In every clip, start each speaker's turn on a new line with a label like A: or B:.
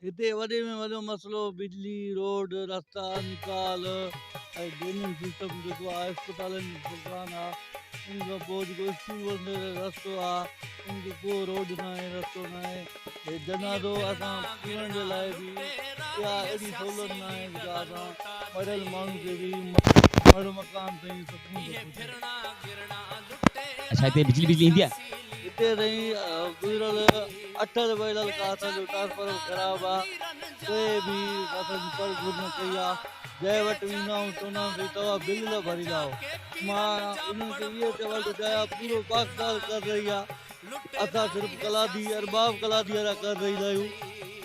A: هتي وڏي ۾ وڏو مسئلو بجلي، روڊ، رستا، نيڪال ۽ ڊرينيج سسٽم جيڪو آهي اسپتالن جو بحران آ ان کان پوء جيڪو اسڪول وڃڻ جو رستو آ ان کي ڪو روڊ ناهي رستو ناهي هي جنازو اسان پورڻ جي لاء به اها اهڙي سهولت ناهي جيڪا اسان مڙيل ماڻهو کي به مڙ مڪان تائين سڪون ٿو پهچي.
B: اڇا هتي بجلي بجلي ايندي آهي؟
A: هتي سائين گذريل اٺ روپيه لال کا اسان جو ٽرانسفارم خراب آ ڪنهن به اسان جي پر گهر نه ڪئي آ جنهن وٽ ويندا آهيون چوندا آهيون سائين توهان بل نه ڀريندا آهيو مان انهن کي اهو چوڻ ٿو چاهيان پورو پاڪستان ڪر رهي آ اسان صرف ڪلادي ارباب ڪلادي وارا ڪر رهيندا آهيون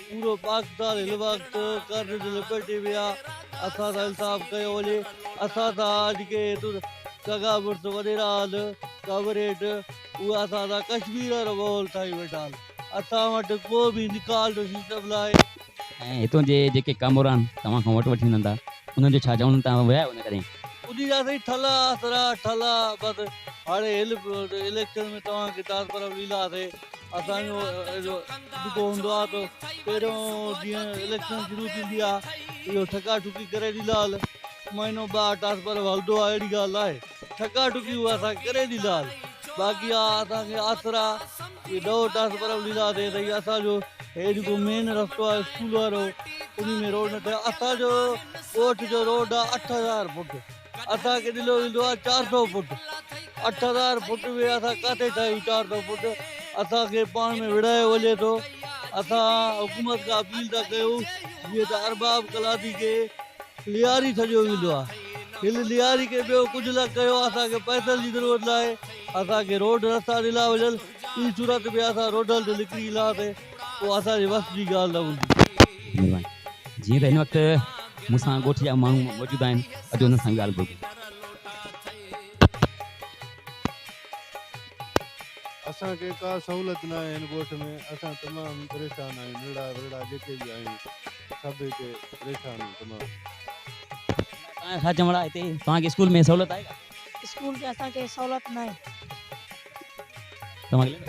A: پورو پاڪستان هن وقت قرض جي لپيٽي ۾ آ اسان سان انصاف ڪيو وڃي اسان سان جيڪي سڳا مڙس وڏيرا آهن ڪامريڊ اهي اسان سان ڪشمير وارو ماحول ٺاهي ويٺا آهن اسان وٽ ڪو به نڪال جو سسٽم ناهي.
B: ۽ هتون جي جيڪي ڪامورا آهن توهان کان ووٽ وٺي وڃن ٿا انهن جو ڇا چوڻ توهان ويا آهيو نه ڪڏهن.
A: انهي جا سائين ٺلها آسرا ٺلها بس هاڻي هن اليڪشن ۾ توهان کي ٽرانسفارم ڏينداسين اسان جو جيڪو هوندو آهي ته پهريون جيئن اليڪشن شروع ٿيندي آهي اهو ٺڪا ٺڪي ڪري ڏيندا هل مهينو ٻه ٽرانسفارم هلندو آهي اهڙي ڳالهه ناهي. ٺڪا ٺڪي اها اسان کي ڪري ڏيندا هل باقي آ اسان کي آسرا اهي ڏهه ٽرانسفارم ڏينداسين ته هي اسان جو هي جيڪو مين رستو آهي اسڪول وارو انهي ۾ روڊ نه ٺهيو اسان جو ڳوٺ جو روڊ آ 8000 فوٽ اسان کي ڏنو ويندو آ 400 فوٽ 8000 فوٽ ۾ اسان ڪاٿي ٺاهيون 400 فوٽ اسان کي پاڻ ۾ وڙهايو وڃي ٿو اسان حڪومت کان اپيل ٿا ڪيون جيئن ته ارباب ڪلادي کي لياري سڏيو ويندو آهي. هن لياري کي ٻيو ڪجهه نه ڪيو اسان کي پئسن جي ضرورت ناهي اسان کي روڊ رستا ڏنا وڃن ٻي صورت ۾ اسان روڊن تي نڪري اينداسين پوء اسان جي وس جي ڳالهه نه هوندي.
B: مھرباني جيئن ته هن وقت مون سان ڳوٺ جا ماڻهو موجود آهن اچو انهن سان ڳالهه ٻولهه ڪيون.
C: اسان کي ڪا سهولت ناهي هن ڳوٺ ۾ اسان تمام پريشان آهيون نرڙا ورڙا جيڪي به آهيون سڀ هتي پريشان آهيون تمام.
B: توهان ڇا چوڻ آهي هتي توهان کي اسڪول ۾ سهولت آهي ڪا؟
D: اسڪول ۾ اسان کي سهولت ناهي.
B: توهان کي.